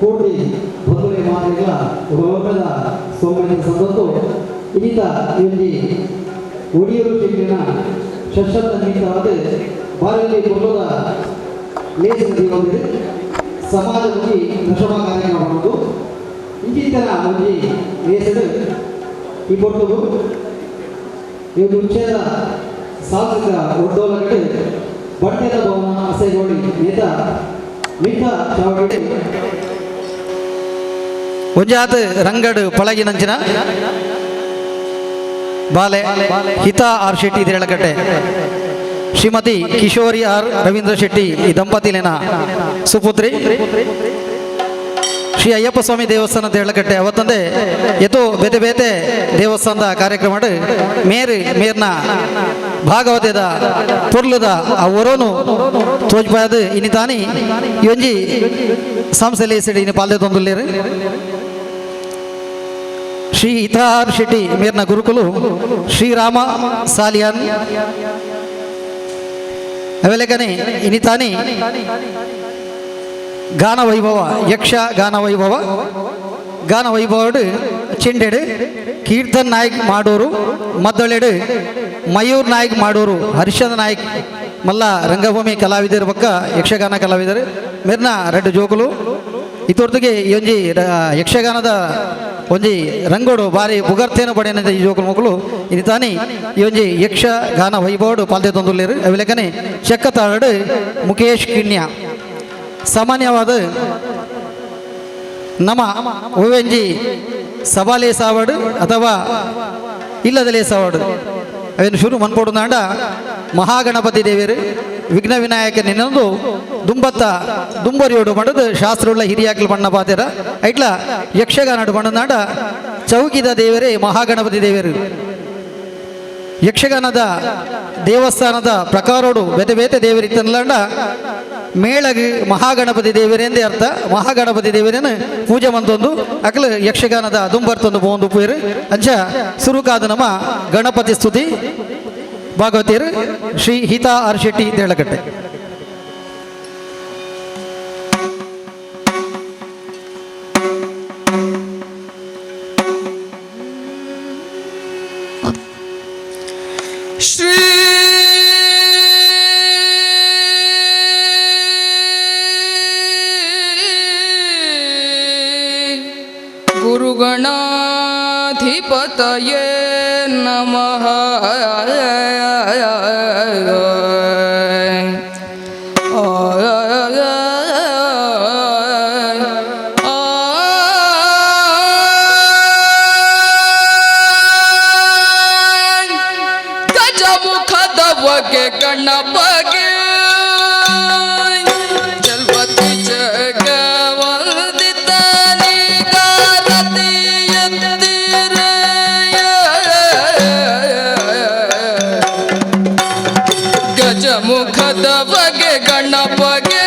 ಕೋಟಿ ಬಂಧುಲೆ ಮಾತೆಗಳ ರೋಗದ ಸೌಮ್ಯದ ಸಂದತ್ತು ಇನ್ನಿತ ಇಲ್ಲಿ ಒಡಿಯೂರು ಜಿಲ್ಲೆನ ಶಶಕ್ತ ನಿಮಿತ್ತವಾದ ಬಾರಲ್ಲಿ ಕೊಲ್ಲದ ಲೇಸ್ ನದಿಯೊಂದಿದೆ ಸಮಾಜಮುಖಿ ನಶಮ ಕಾರ್ಯಕ್ರಮ ಮಾಡೋದು ಇಂಚಿತನ ಒಂಜಿ ಲೇಸಡು ಈ ಪೊರ್ತುಗು ಈ ಉಚ್ಚೇದ ಸಾಂಸ್ಕೃತಿಕ ಒಡ್ಡೋಲಗಡೆ ಬಂಟೆದ ಭವನ ಅಸೆಗೋಡಿ ನೇತ ಮಿತ್ತ ಚಾವಡಿ ಒಂಜಾತ್ ರಂಗಡು ಪಳಗಿನಂಚಿನ ಬಾಲೆ ಹಿತಾ ಆರ್ ಶೆಟ್ಟಿ ದೇಳಕಟ್ಟೆ ಶ್ರೀಮತಿ ಕಿಶೋರಿ ಆರ್ ರವೀಂದ್ರ ಶೆಟ್ಟಿ ಈ ದಂಪತಿಲಿನ ಸುಪುತ್ರಿ ಶ್ರೀ ಅಯ್ಯಪ್ಪ ಸ್ವಾಮಿ ದೇವಸ್ಥಾನ ದೇಳಕಟ್ಟೆ ಅವತ್ತಂದೆ ಎತು ಬೇತೆ ಬೇತೆ ದೇವಸ್ಥಾನದ ಕಾರ್ಯಕ್ರಮ ಮೇರು ಮೇರ್ನ ಭಾಗವತದ ಪೊರ್ಲುದ ಆ ಒರೋನು ತೋಜ್ಪಾಯದು ಇನಿ ತಾನಿ ಒಂಜಿ ಸಂಸ್ಥೆ ಇನಿ ಪಾಲ್ದೆ ತೊಂದುಲ್ಲೇರು. ಶ್ರೀ ಹಿತಾರ್ ಶೆಟ್ಟಿ ಮೇರ್ನ ಗುರುಕುಲು ಶ್ರೀರಾಮ ಸಾಲಿಯಾನ್ ಅವೆಲೆಕನೆ ಇನಿತಾನಿ ಗಾನ ವೈಭವ ಯಕ್ಷ ಗಾನ ವೈಭವ ಗಾನ ವೈಭವಡು ಚೆಂಡೆಡು ಕೀರ್ತನ್ ನಾಯಕ್ ಮಾಡೂರು ಮದ್ದಳೆಡು ಮಯೂರ್ ನಾಯಕ್ ಮಾಡೂರು ಹರಿಶ್ಚಂದ್ರ ನಾಯಕ್ ಮಲ್ಲ ರಂಗಭೂಮಿ ಕಲಾವಿದರು ಬಕ್ಕ ಯಕ್ಷಗಾನ ಕಲಾವಿದರು ಮೆರ್ನ ರೆಡ್ಡು ಜೋಕುಲು ಇತೊರ್ತಿಗೆ ಈ ಒಂಜಿ ಯಕ್ಷಗಾನದ ಒಂಜಿ ರಂಗೋಡು ಬಾರಿ ಪುಗರ್ತೇನ ಪಡೆಯನಂತ ಈ ಜೋಕುಲು ಮಕ್ಕಳು ಇನಿ ತಾನಿ ಈ ಒಂಜಿ ಯಕ್ಷಗಾನ ವೈಭವಡು ಪಾಲ್ದೆ ತೊಂದುಲ್ಲೇರು. ಅವಿಲೆಕನೆ ಚೆಕ್ಕತಾಳಡು ಮುಕೇಶ್ ಕಿಣ್ಯ. ಸಾಮಾನ್ಯವಾದ ನಮ ಒವೆಂಜಿ ಸವಾಲೇ ಸಾವಡು ಅಥವಾ ಇಲ್ಲದಲೇ ಸಾವಡು ಅವೇನು ಶುರು ಮನ್ಪೊಡುನಾಂಡ ಮಹಾಗಣಪತಿ ದೇವರು ವಿಘ್ನ ವಿನಾಯಕ ನಿನ್ನೊಂದು ದುಂಬತ್ತ ದುಂಬರಿಯೋಡು ಪಂಡದು ಶಾಸ್ತ್ರವುಳ್ಳ ಹಿರಿಯಾಕ್ಲು ಬಣ್ಣ ಪಾತೆರ ಐಟ್ಲ ಯಕ್ಷಗಾನಡು ಪಂಡನಾಂಡ ಚೌಕಿದ ದೇವರೇ ಮಹಾಗಣಪತಿ ದೇವರು. ಯಕ್ಷಗಾನದ ದೇವಸ್ಥಾನದ ಪ್ರಕಾರೋಡು ಬೇತೆ ಬೇತೆ ದೇವರಿತ್ತನ್ಲಾಂಡ ಮೇಳಗ್ ಮಹಾಗಣಪತಿ ದೇವರೆಂದೇ ಅರ್ಥ. ಮಹಾಗಣಪತಿ ದೇವರೇನು ಪೂಜೆ ಮಂತೊಂದು ಅಕಲ ಯಕ್ಷಗಾನದ ದುಂಬರ್ತೊಂದು ಪೋಂದು ಪೂರು ಅಂಚ ಸುರುಕಾದ ನಮ್ಮ ಗಣಪತಿ ಸ್ತುತಿ ಭಾಗವತಿಯರು ಶ್ರೀ ಹಿತಾ ಆರ್ ಶೆಟ್ಟಿ ದೇಳಕಟ್ಟೆ. ಶ್ರೀ ಗುರುಗಣಾಧಿಪತಯೇ ನಮಃ. ಗಜಮುಖದವಗೆ ಗಣಪಗೆ ಜಲ್ವತಿ ಜಗವಂದಿತನಿ ಗಾರತಿಯಂದಿರೆ ಗಜಮುಖದವಗೆ ಗಣಪಗೆ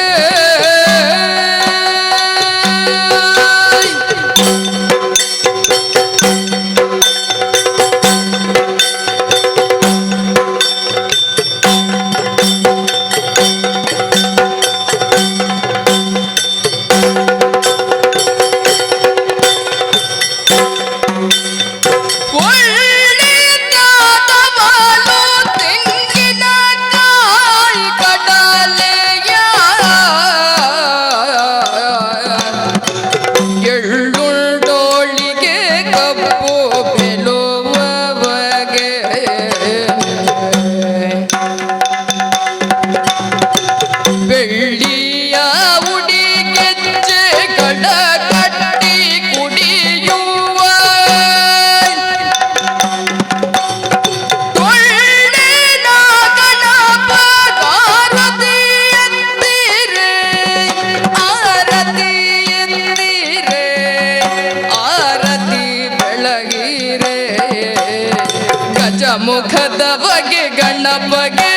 ಒಳ್ಳೆದಾದವನು ತೆಂಗಿನಕಾಯಿ ಕಡಲೆಯ ಎಳ್ಳುಂಡೋಳಿಗೆ ಕಪ್ಪು ಬೆಲುವವಗೆ ಬೆಳ್ಳಿಯ ಉಡಿಗೆಜ್ಜೆ ಕಡ ಕಟ್ಟಿ ಕುಡಿಯುವ ಟೊಳ್ಳಿನ ಗಣಪ ಆರತಿಯೆತ್ತಿರೆ ಆರತಿಯೆತ್ತಿರೆ ಆರತಿ ಬೆಳಗಿರೆ ಗಜಮುಖದ ಬಗೆ ಗಣಪಗೆ.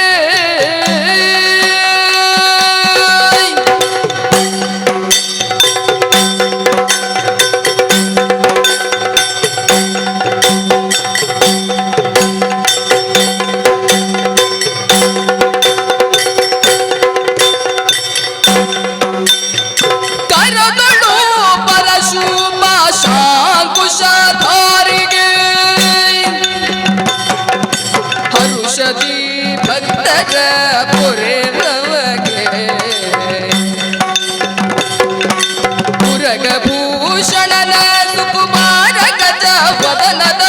ಕರಗಳು ಪಾಶಾಂಕುಶಧಾರಿಗೆ ಹರುಷದಿ ಭಕ್ತರ ಪುರೆವಗೆ ಪುರಗಭೂಷಣನ ಸುಕುಮಾರ ಗಜ ವದನದ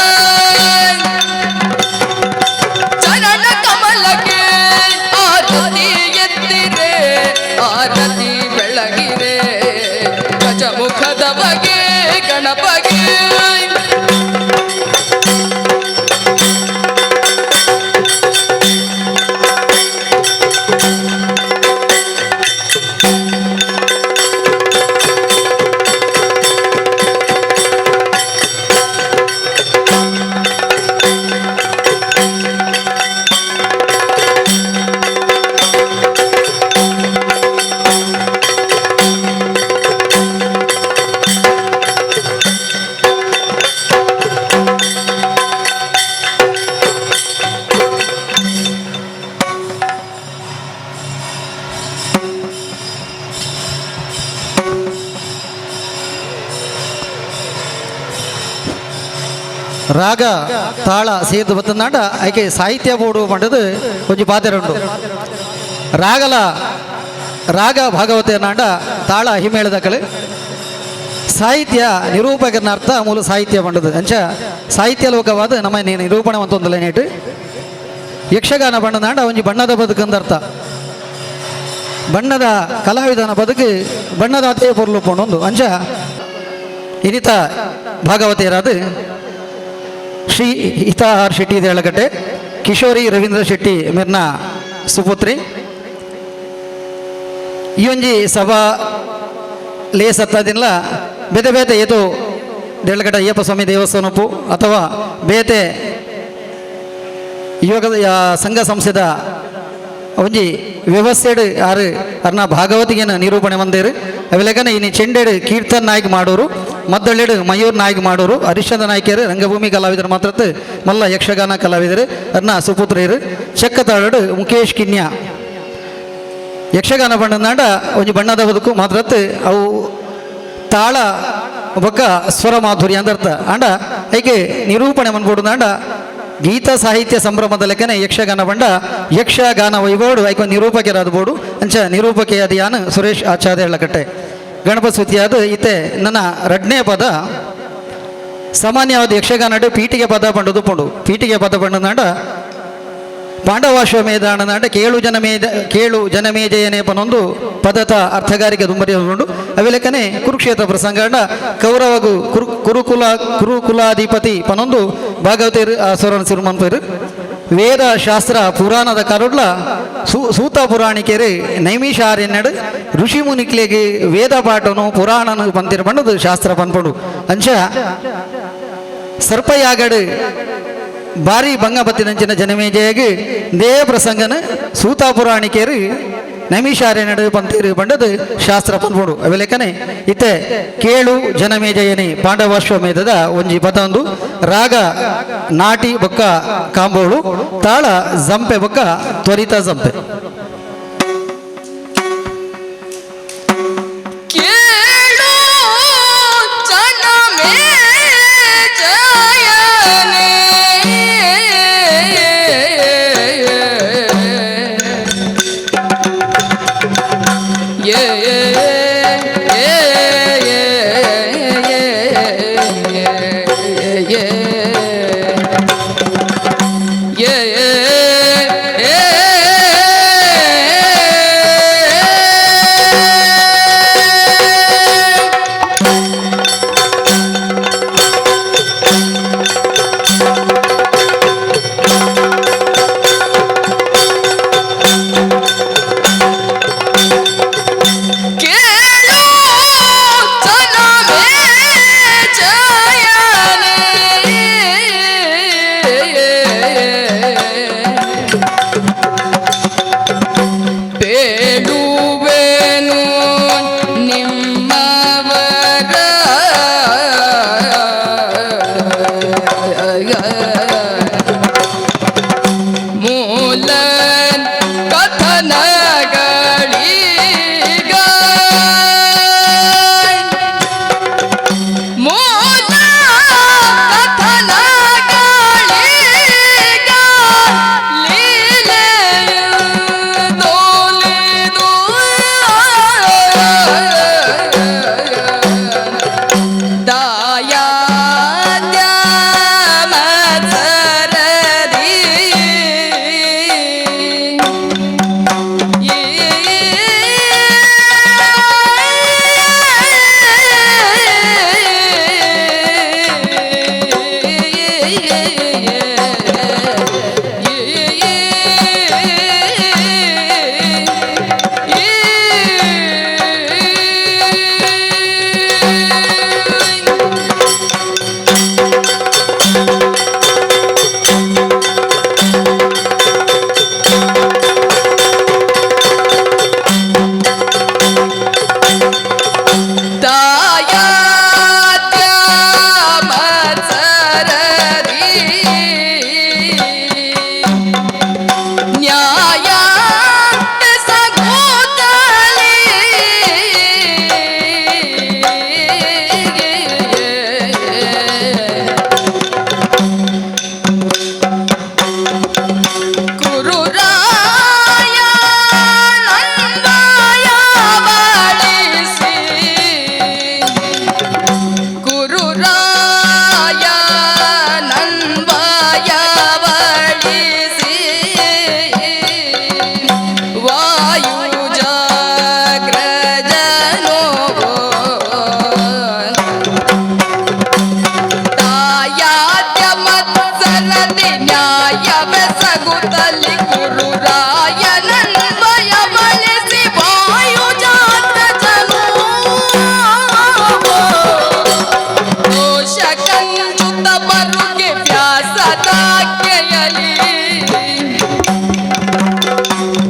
ಚರಣ ಕಮಲಕ್ಕೆ ಆರತಿ ಎತ್ತಿರೆ ಆರತಿ ಬೆಳಗಿರೆ ಗಜಮುಖದ ಬಗೆ ಗಣಪಗೆ. ರಾಗ ತಾಳ ಸೇದು ಬತ್ತನಾಡ ಐಕೆ ಸಾಹಿತ್ಯ ಬೋಡು ಪಂಡದು ಒಂಜಿ ಪಾತೆರುಂಡು. ರಾಗಲ ರಾಗ ಭಾಗವತ ನಾಡ ತಾಳ ಹಿಮೇಳದಕಳು ಸಾಹಿತ್ಯ ನಿರೂಪಕನ ಅರ್ಥ ಮೂಲ ಸಾಹಿತ್ಯ ಪಂಡದು ಅಂಚ ಸಾಹಿತ್ಯ ಲೋಕವಾದ ನಮ್ಮ ನಿರೂಪಣೆ ಅಂತೊಂದಲ ನೇಟು ಯಕ್ಷಗಾನ ಬಣ್ಣದಾಂಡ ಒಂಜಿ ಬಣ್ಣದ ಬದುಕಂದ ಅರ್ಥ. ಬಣ್ಣದ ಕಲಾವಿದನ ಬದುಕು ಬಣ್ಣದ ಅದೇ ಪೊರ್ಲು ಪೊಂಡೊಂದು ಅಂಚ ಇನಿತ ಭಾಗವತಿಯರಾದ ಶ್ರೀ ಹಿತಾಹಾರ್ ಶೆಟ್ಟಿ ದೇಳಗಟ್ಟೆ ಕಿಶೋರಿ ರವೀಂದ್ರ ಶೆಟ್ಟಿ ಮಿರ್ನ ಸುಪುತ್ರಿ. ಈ ಒಂಜಿ ಸಭಾ ಲೇಸತ್ತದಿಲ್ಲ ಬೇತೆ ಬೇತೆ ಏತು ದೇಳಗಟ್ಟೆ ಅಯ್ಯಪ್ಪ ಸ್ವಾಮಿ ದೇವಸ್ಥಾನಪ್ಪು ಅಥವಾ ಬೇತೆ ಯೋಗದ ಸಂಘ ಸಂಸ್ಥೆದ ಒಂಜಿ ವ್ಯವಸ್ಥೆಡ್ ಆರು ಅರ್ನ ಭಾಗವತಿಗೆನ ನಿರೂಪಣೆ ಮಂದೇರು. ಅವೆಲಗನ ಇನಿ ಚೆಂಡೆಡು ಕೀರ್ತನ್ ನಾಯ್ಕ ಮಾಡೋರು, ಮದ್ದಳ್ಳೆಡು ಮಯೂರ್ ನಾಯ್ಕ ಮಾಡೋರು, ಹರಿಶ್ಚಂದ್ರ ನಾಯ್ಕರು ರಂಗಭೂಮಿ ಕಲಾವಿದರು ಮಾತ್ರತ್ ಮಲ್ಲ ಯಕ್ಷಗಾನ ಕಲಾವಿದರು ಅರ್ನ ಸುಪುತ್ರಿಯರು. ಚಕ್ಕತಾಳಡು ಮುಖೇಶ್ ಕಿನ್ಯಾ ಯಕ್ಷಗಾನ ಬಣ್ಣದಾಂಡ ಒಂಜಿ ಬಣ್ಣದ ಬದುಕು ಮಾತ್ರತ್ ಅವು ತಾಳ ಬೊಕ್ಕ ಸ್ವರ ಮಾಧುರ್ಯ ಅಂತ ಅರ್ಥ. ಆಂಡ ಐಕೆ ನಿರೂಪಣೆ ಮನ್ಕೊಡುದಾಂಡ ಗೀತ ಸಾಹಿತ್ಯ ಸಂಭ್ರಮದ ಲೆಕ್ಕನೆ ಯಕ್ಷಗಾನ ಬಂಡ ಯಕ್ಷಗಾನ ವೈಭವಡು ಐಕ ನಿರೂಪಕರಾದ ಬೋಡು ಅಂಚ ನಿರೂಪಕೆಯಾದ ಯಾನು ಸುರೇಶ್ ಆಚಾರ್ಯ ಹೇಳಕಟ್ಟೆ ಗಣಪಸ್ತುತಿಯಾದ ಇತ್ತೆ ನನ್ನ ರಡ್ನೇ ಪದ. ಸಾಮಾನ್ಯವಾದ ಯಕ್ಷಗಾನ ಪೀಠಿಗೆ ಪದ ಪಂಡದು ಪಂಡು ಪೀಠಿಗೆ ಪದ ಪಂಡದಾಂಡ ಪಾಂಡವಾಶ್ವಮೇಧಾನದಾಂಡ ಕೇಳು ಜನಮೇದ ಕೇಳು ಜನಮೇಜಯನೇ ಪನೊಂದು ಪದತ ಅರ್ಥಗಾರಿಕೆ ದುಂಬರಿಕೊಂಡು ಅವೆಲೆಕ್ಕನೆ ಕುರುಕ್ಷೇತ್ರ ಪ್ರಸಂಗಂಡ ಕೌರವಗು ಕುರುಕುಲ ಕುರುಕುಲಾಧಿಪತಿ ಪನೊಂದು ಭಾಗವತರು ಸ್ವರಣ ಸಿರುಮನ್ಪೇರು. ವೇದ ಶಾಸ್ತ್ರ ಪುರಾಣದ ಕರುಡ್ಲ ಸೂತ ಪುರಾಣಿಕೆರು ನೈಮಿಷಾರ್ಯನಡು ಋಷಿ ಮುನಿಕ್ಲೆಗೆ ವೇದ ಪಾಠನು ಪುರಾಣನು ಪಂತಿರ ಪಂಡದು ಶಾಸ್ತ್ರ ಪನ್ಪಡು ಅಂಚ ಸರ್ಪಯಾಗಡು ಭಾರಿ ಭಂಗಪತ್ತಿನಂಚಿನ ಜನಮೇಜಯಗೆ they ಪ್ರಸಂಗನ ಸೂತ ಪುರಾಣಿಕೆರು ನೈಮಿಷಾರ್ಯನಡು ಪಂತಿರು ಪಂಡದು ಶಾಸ್ತ್ರ ಪನ್ಪಡು ಅವೆಲೆಕ್ಕನೆ ಇತ್ತೆ ಕೇಳು ಜನಮೇಜಯನಿ ಪಾಂಡವಾಶ್ವಮೇಧದ ಒಂಜಿ ಪದೊಂದು. ರಾಗ ನಾಟಿ ಬೊಕ್ಕ ಕಾಂಬೋಳು, ತಾಳ ಜಂಪೆ ಬೊಕ್ಕ ತ್ವರಿತ ಜಂಪೆ. ಕೇಳು ಜನಮೇ ಜಯನೇ ಯೇ ಯೇ ಯೇ ಯೇ ಯೇ ಯೇ. ತಾಯಾದ್ಯ ಮತ್ಸರದಿ ನ್ಯಾಯ ಸಗೋತಲಿ. ಗುರುರಾಯ ನನ್ವಾಯ ಬಾಳಿಸಿ, ಗುರುರಾಯ ನನ್ವಾಯ ಬಳಿಸಿ, ವಾಯು ಜಾಗ್ರಜನೋ ತಾಯಾದ್ಯ ಮತ್ಸರದಿ ನ್ಯಾಯ ಬೆಸಗುತ್ತಲಿ ಗುರುರಾಯ ನನ್ವಯ ಬಳಸಿ ವಾಯು ಜಾಗ್ರಜನೋ ದೋಷ ಕಂಜುತ ಬರುಗೆ ವ್ಯಾಸದಾಕೆಯಲಿ,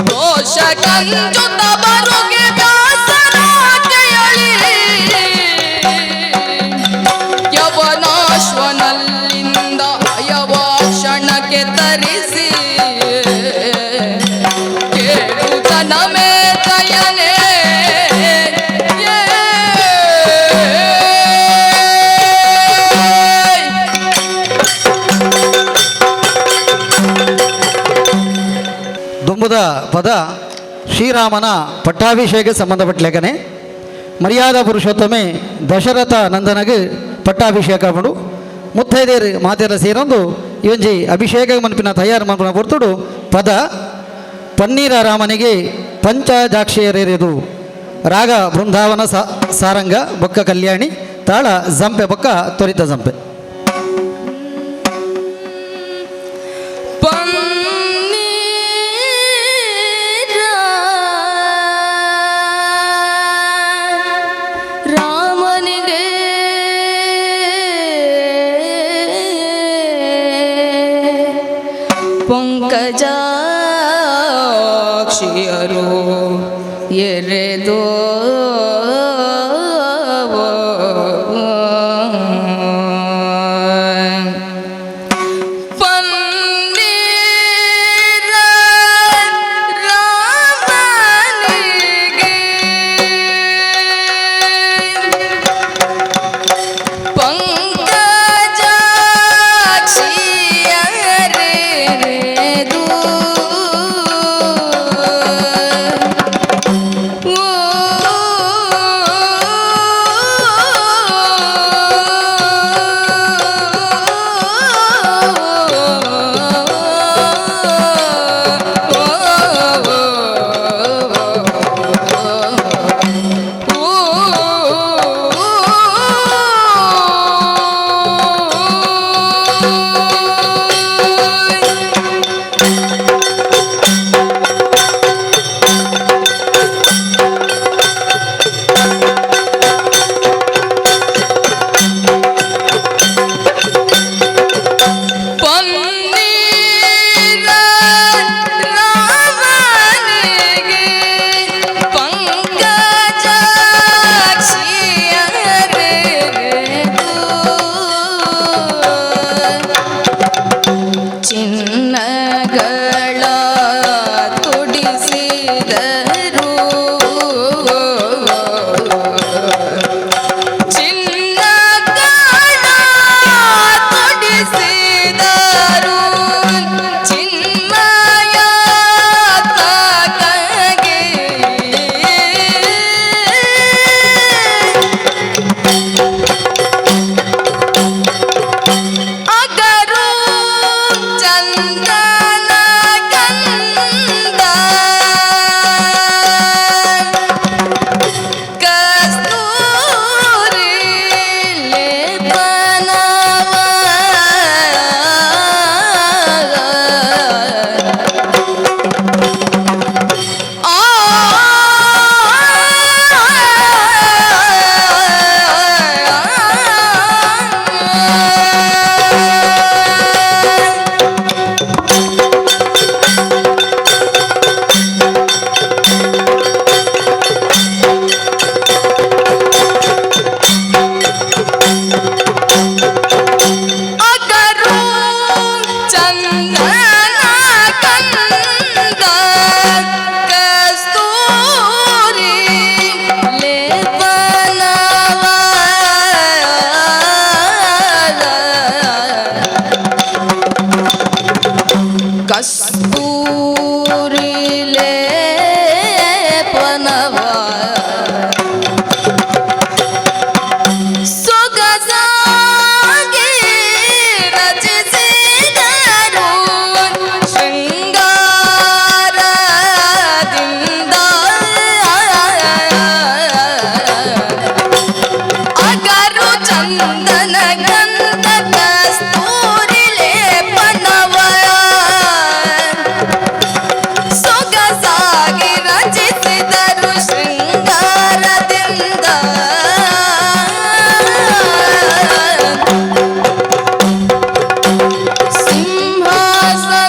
ದೋಷ ಕಂಜುತ ಬರುಗೆ ವ್ಯಾಸದಾಕೆಯಲಿ, ಯವನಾಶ್ವನಲ್ಲಿಂದ ಅಯವಾಕ್ಷಣಕ್ಕೆ ತರಿಸಿ ಕೇಳುತ್ತ ನಮೇ ತಯನೇ. ದುಂಬುದ ಪದ ಶ್ರೀರಾಮನ ಪಟ್ಟಾಭಿಷೇಕ ಸಂಬಂಧಪಟ್ಟ ಲೇಖನೆ. ಮರ್ಯಾದ ಪುರುಷೋತ್ತಮೆ ದಶರಥ ನಂದನಗೆ ಪಟ್ಟಾಭಿಷೇಕ ಮಾಡು ಮುತ್ತೈದೇರು ಮಾತೆರ ಸೇರೊಂದು ಇವಂಜಿ ಅಭಿಷೇಕ ಮನ್ಪಿನ ತಯಾರು ಮನ್ಪಿನ ಪೊರ್ತುಡು ಪದ ಪನ್ನೀರ ರಾಮನಿಗೆ ಪಂಚಜಾಕ್ಷಿಯರೇರಿದು. ರಾಗ ಬೃಂದಾವನ ಸಾರಂಗ ಬೊಕ್ಕ ಕಲ್ಯಾಣಿ, ತಾಳ ಜಂಪೆ ಬೊಕ್ಕ ತ್ವರಿತ ಜಂಪೆ. ಪನ್ನೀರ ರಾಮನಿಗೆ ಪಂಕಜಾಕ್ಷಿಯರು ಎರೆದೋ ಪನ್ನೀರ ರಾಮನಿಗೆ ಪಂಕಜಾಕ್ಷಿಯರೆದು. ಚಂದನ ಗಂಧ ಕಸ್ತೂರಿ ಲೇಪನವ ಸೊಗಸಾಗಿ ರಚಿಸಿದರು ಶೃಂಗಾರದಿಂದ.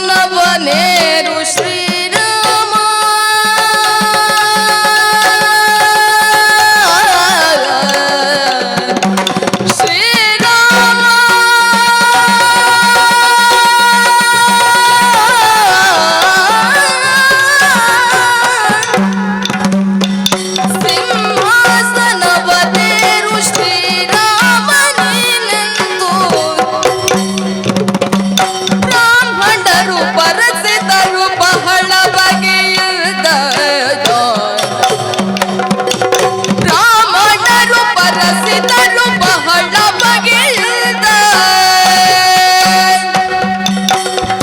ಸಿಂಹಾಸನವನೇರು ಶ್ರೀರಾಮ ಶ್ರೀರಾಮ ಸಿಂಹಾಸನವನೇರು ಶ್ರೀರಾಮ ನೀನೆಂದು ಬ್ರಾಹ್ಮಣರು ಪರಸಿದರು ಬಹಳ ಬಗೆಯಿದ್ದ. ಬ್ರಾಹ್ಮಣರು ಪರಸಿದರು ಬಹಳ ಬಗೆಯಿದ್ದ.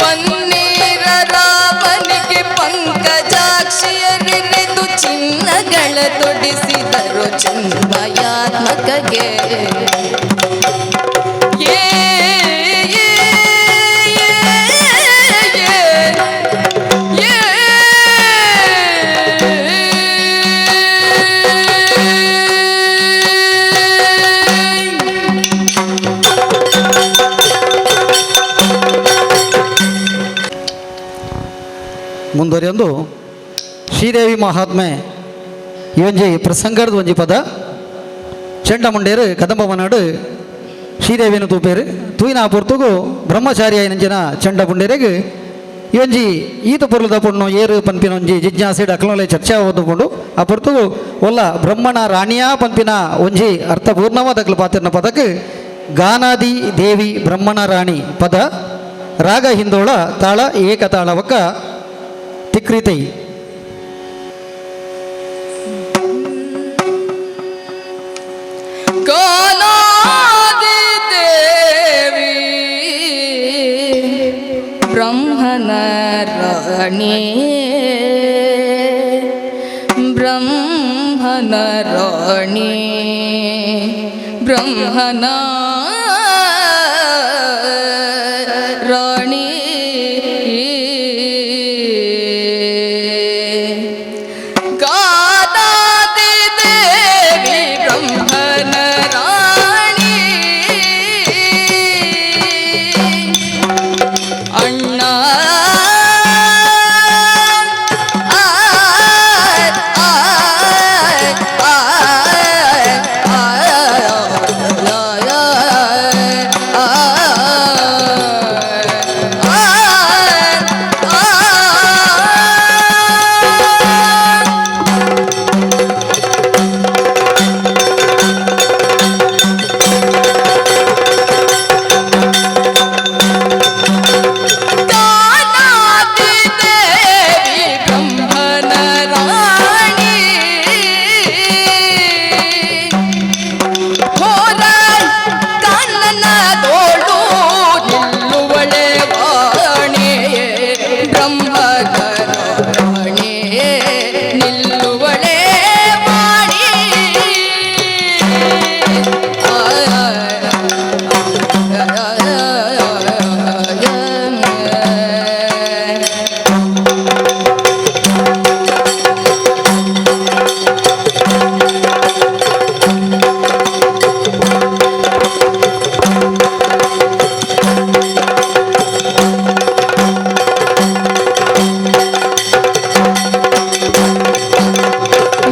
ಪನ್ನೀರ ರಾಮನಿಗೆ ಪಂಕಜಾಕ್ಷಿಯರಿರಿದು ಚಿನ್ನಗಳ ತೊಡಿಸಿದರು ಚಿನ್ಮಯಾತ್ಮಕಗೆ. ಏ ಏ ಏ ಏ ಮುಂದುವರಿಯೊಂದು ಶ್ರೀದೇವಿ ಮಹಾತ್ಮೆ ಈ ಒಂಜಿ ಪ್ರಸಂಗದ ಒಂಜಿ ಪದ. ಚೆಂಡಮುಂಡೇರು ಕದಂಬ ಮನಾಡು ಶ್ರೀದೇವಿನ ತೂಪೇರು ತೂಯಿನ ಪೊರ್ತುಗು ಬ್ರಹ್ಮಚಾರಿ ನಂಜಿನ ಚಂಡಪುಂಡೇರಿಗೆ ಈ ಒಂಜಿ ಈತ ಪೊರ್ಲುದ ಪೊಣ್ಣು ಏರು ಪನ್ಪಿನ ಒಂಜಿ ಜಿಜ್ಞಾಸೆಡ್ ಅಕ್ಲೋಲೆ ಚರ್ಚೆ ಓದುಕೊಂಡು ಆ ಪೊರ್ತುಗು ಒಲ್ಲ ಬ್ರಹ್ಮಣ ರಾಣಿಯಾ ಪನ್ಪಿನ ಒಂಜಿ ಅರ್ಥಪೂರ್ಣವಾದ ಅಕ್ಲು ಪಾತಿರ್ನ ಪದಕ್ಕೆ ಗಾನಾದಿ ದೇವಿ ಬ್ರಹ್ಮಣ ರಾಣಿ ಪದ. ರಾಗ ಹಿಂದೋಳ, ತಾಳ ಏಕತಾಳವಕ್ಕ, ತಿಕ್ರಿತೈ. ಗಾನಾದಿ ದೇವಿ ಬ್ರಹ್ಮನ ರಾಣಿ ಬ್ರಹ್ಮನ ರಾಣಿ ಬ್ರಹ್ಮನ ರಾಣಿ ಗಾನಾದಿ ದೇವಿ ಬ್ರಹ್ಮನ ರಾಣಿ. ಅಣ್ಣ ಗಾನಾದಿ ದೇವಿ ಬ್ರಹ್ಮನ ರಾಣಿ ಹೋರ ಕಣ್ಣನ ತೋಳು ನಿಲ್ಲುವಳೆ ವಾಣಿ ಬ್ರಹ್ಮನ ರಾಣಿ ನಿಲ್ಲುವಳೆ ವಾಣಿ. ಆ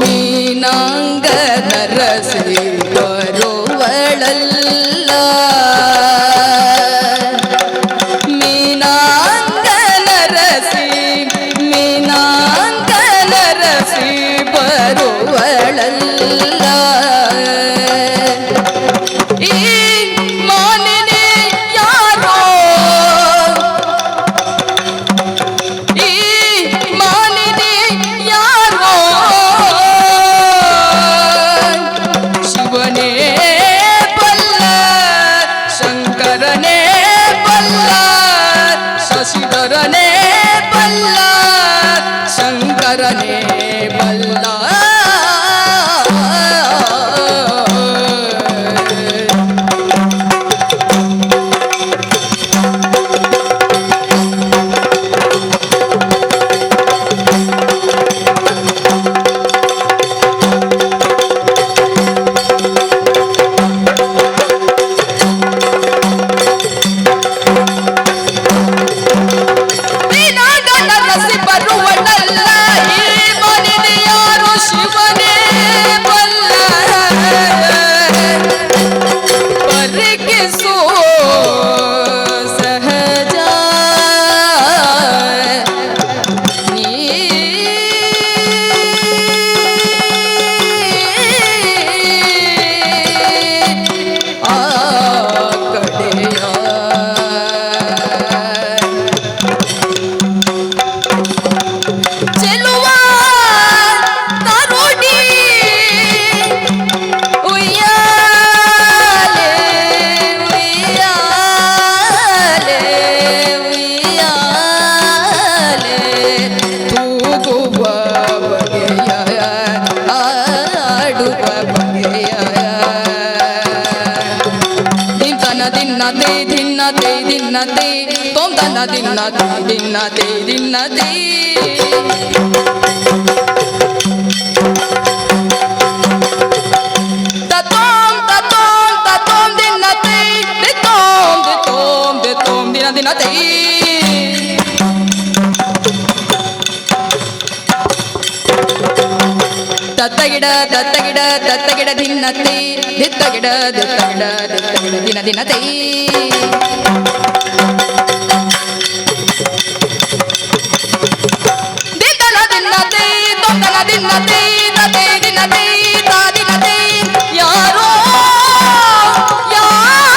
ಮೀನಾಂಗ ನರಸಿ ಬರುವಳಲ್ಲ ಮೀನಾಂಗ ನರಸಿ ಮೀನಾಂಗ ನರಸಿ ಬರುವಳಲ್ಲ ಈ ಮಾನಿನಿ ಯಾರೋ ಈ ಮಾನಿನಿ ಯಾರೋ ಶಿವನೇ ಬಲ್ಲ. ದಿನ್ನತೆ ದಿನ್ನತೆ ದಿನ್ನತೆ ತೋಂದನ ದಿನ್ನತೆ ದಿನ್ನತೆ ದಿನ್ನತೆ ತತೋಂ ತತೋಂ ತತೋಂ ದಿನ್ನತೆ ದಿತೋಂ ದಿತೋಂ ದಿತೋಂ ದಿನ ದಿನತೆ ತತ್ತಗಿಡ ತತ್ತಗಿಡ ತತ್ತಗಿಡ ದಿನ್ನತೆ ದಿತ್ತಗಿಡ ದಿತ್ತಗಿಡ ದಿತ್ತಗಿಡ ದಿನ ದಿನತೆ ದಿತ್ತನ ದಿನ್ನತೆ ತೊಂದನ ದಿನ್ನತೆ ತತೆ ದಿನತೆ ತಾ ದಿನತೆ ಯಾರೋ ಯಾರೋ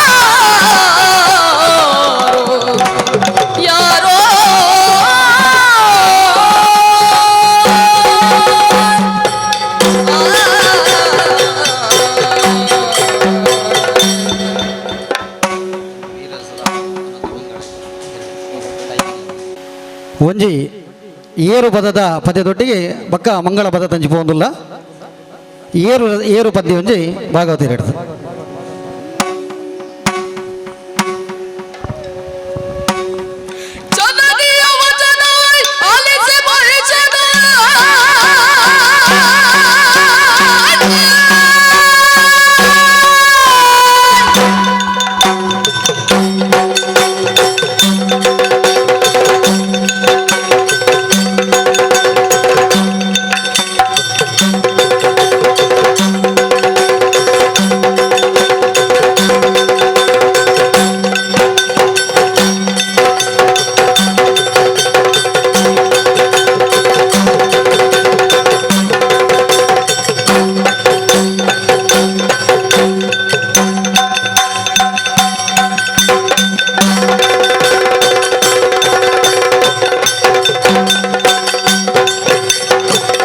ಯಾರೋ ಒಂಜಿ ಏರು ಪದದ ಪದ್ಯದೊಟ್ಟಿಗೆ ಬಕ್ಕ ಮಂಗಳ ಪದ ತಂಚಿ ಪೋಂದುಲ್ಲ ಏರು ಏರು ಪದ್ಯ ಒಂಜಿ ಭಾಗವತಿ ಹಿಡಿದು ಚದರಿಯ ವಚನವೈ ಆಲಿಸಿ ಬಯಸದ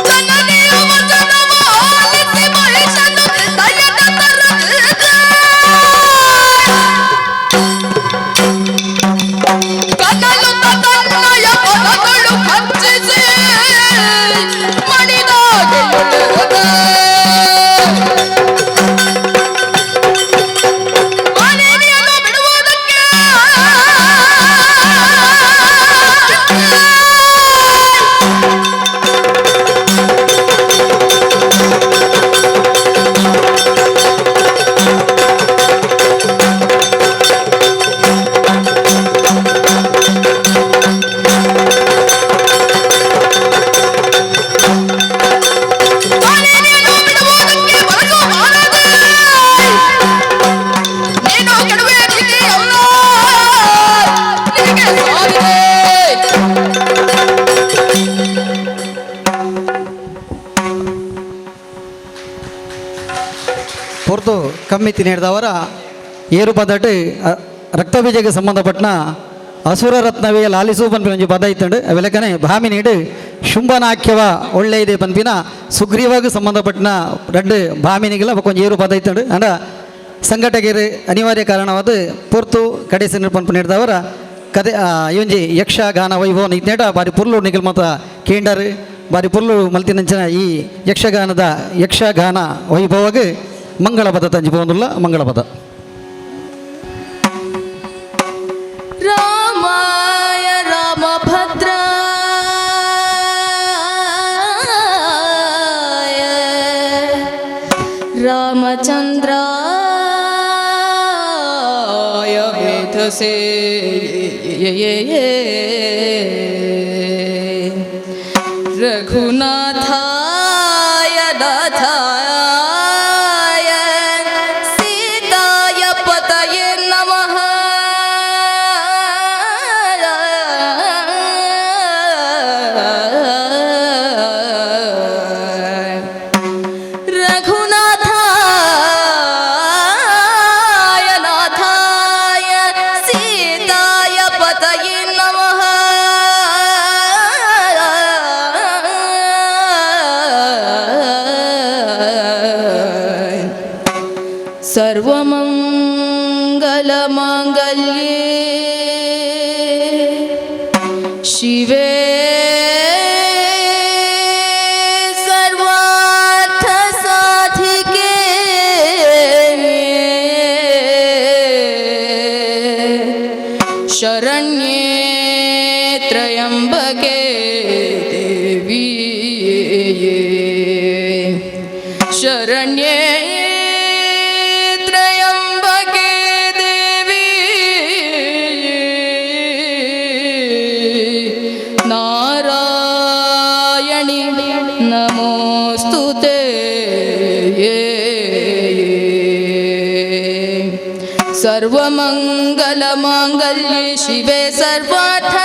ಜನನಿಯ ವಚನವ ಆಲಿಸಿ ಬಯಸದ ದಯದ ತರಗ ಕನಲು ತನ್ನಯ ಪದಗಳು ಖರ್ಚಿಸಿ ಮಣಿದಾಗೆಯುಳಿದ ಮನೆಯನ್ನು ಬಿಡುವುದಕ್ಕೆ ಮನೆಯನ್ನು ಬಿಡುವುದಕ್ಕೆ ಮನಸ್ಸು ಬಾರದೆ ನೀನು ಕೆಡುವೆ ನೀತಿಯಲ್ಲ ನಿನಗೆ ಸಾವಿದೆ. ಹೊರತು ಕಮ್ಮಿ ತಿನ್ನಿಡ್ದವರ ಏರು ಪದಟ್ ರಕ್ತಬೀಜಕ್ಕೆ ಸಂಬಂಧಪಟ್ಟನ ಅಸುರ ರತ್ನವೇ ಲಾಲಿಸು ಪನ್ಪಿನ ಒಂಜಿ ಪದ ಇತ್ತಂಡು ಅವೆಲಕನೆ ಭಾಮಿನೀಡು ಶುಂಭನಾಕ್ಯವ ಒಳ್ಳೆ ಇದೆ ಪನ್ಪಿನ ಸುಗ್ರೀವಾಗ ಸಂಬಂಧಪಟ್ಟನ ರಡ್ಡು ಭಾಮಿನಿಗೆಲ್ಲ ಒಂಜಿ ಏರು ಪದ ಇತ್ತಂಡು ಅಂಡ ಸಂಘಟಕರು ಅನಿವಾರ್ಯ ಕಾರಣವಾದ ಪೊರ್ತು ಕಡೆಸಿ ಪನ್ಪು ನೀಡಿದವರ ಕದೆ ಈ ಒಂಜಿ ಯಕ್ಷಗಾನ ವೈಭವ ಇತ್ನೇಟ ಬಾರಿ ಪುರ್ಲು ನಿಗಲ್ ಮತ ಕೇಂಡರ್ ಬಾರಿ ಪುರ್ಲು ಮಲ್ತಿನಂಚಿನ ಈ ಯಕ್ಷಗಾನದ ಯಕ್ಷಗಾನ ವೈಭವಗೆ ಮಂಗಳ ಪದ ತಂಜಿ ಪೋಂದುಲ್ಲ ಮಂಗಳ ಪದ. ರಾಮಾಯ ರಾಮಭದ್ರಾಯ ರಾಮಚಂದ್ರಾಯ ವೇಧಸೇ ರಘುನಾಥಾಯ ನಾಥಾಯ ಸೀತಾಯ ಪತಯೇ ನಮಃ. ರಘುನಾಥಾಯ ನಾಥಾಯ ಸೀತಾಯ ಪತಯೇ ನಮಃ. ಸರ್ವಮಂಗಲಮಾಂಗಲ್ಯೇ ಶಿವೇ ಸರ್ವಾರ್ಥ ಸಾಧಿಕೆ. ಶರಣ್ಯೇ ತ್ರಯಂಬಕೆ ದೇವಿ. ಶರಣ್ಯೇ ತ್ರಯಂಬಕೆ ದೇವಿ, ನಾರಾಯಣಿ ನಮೋಸ್ತುತೇ. ಸರ್ವಮಂಗಲಮಾಂಗಲ್ಯೆ ಶಿವೆ ಸರ್ವಾರ್ಥ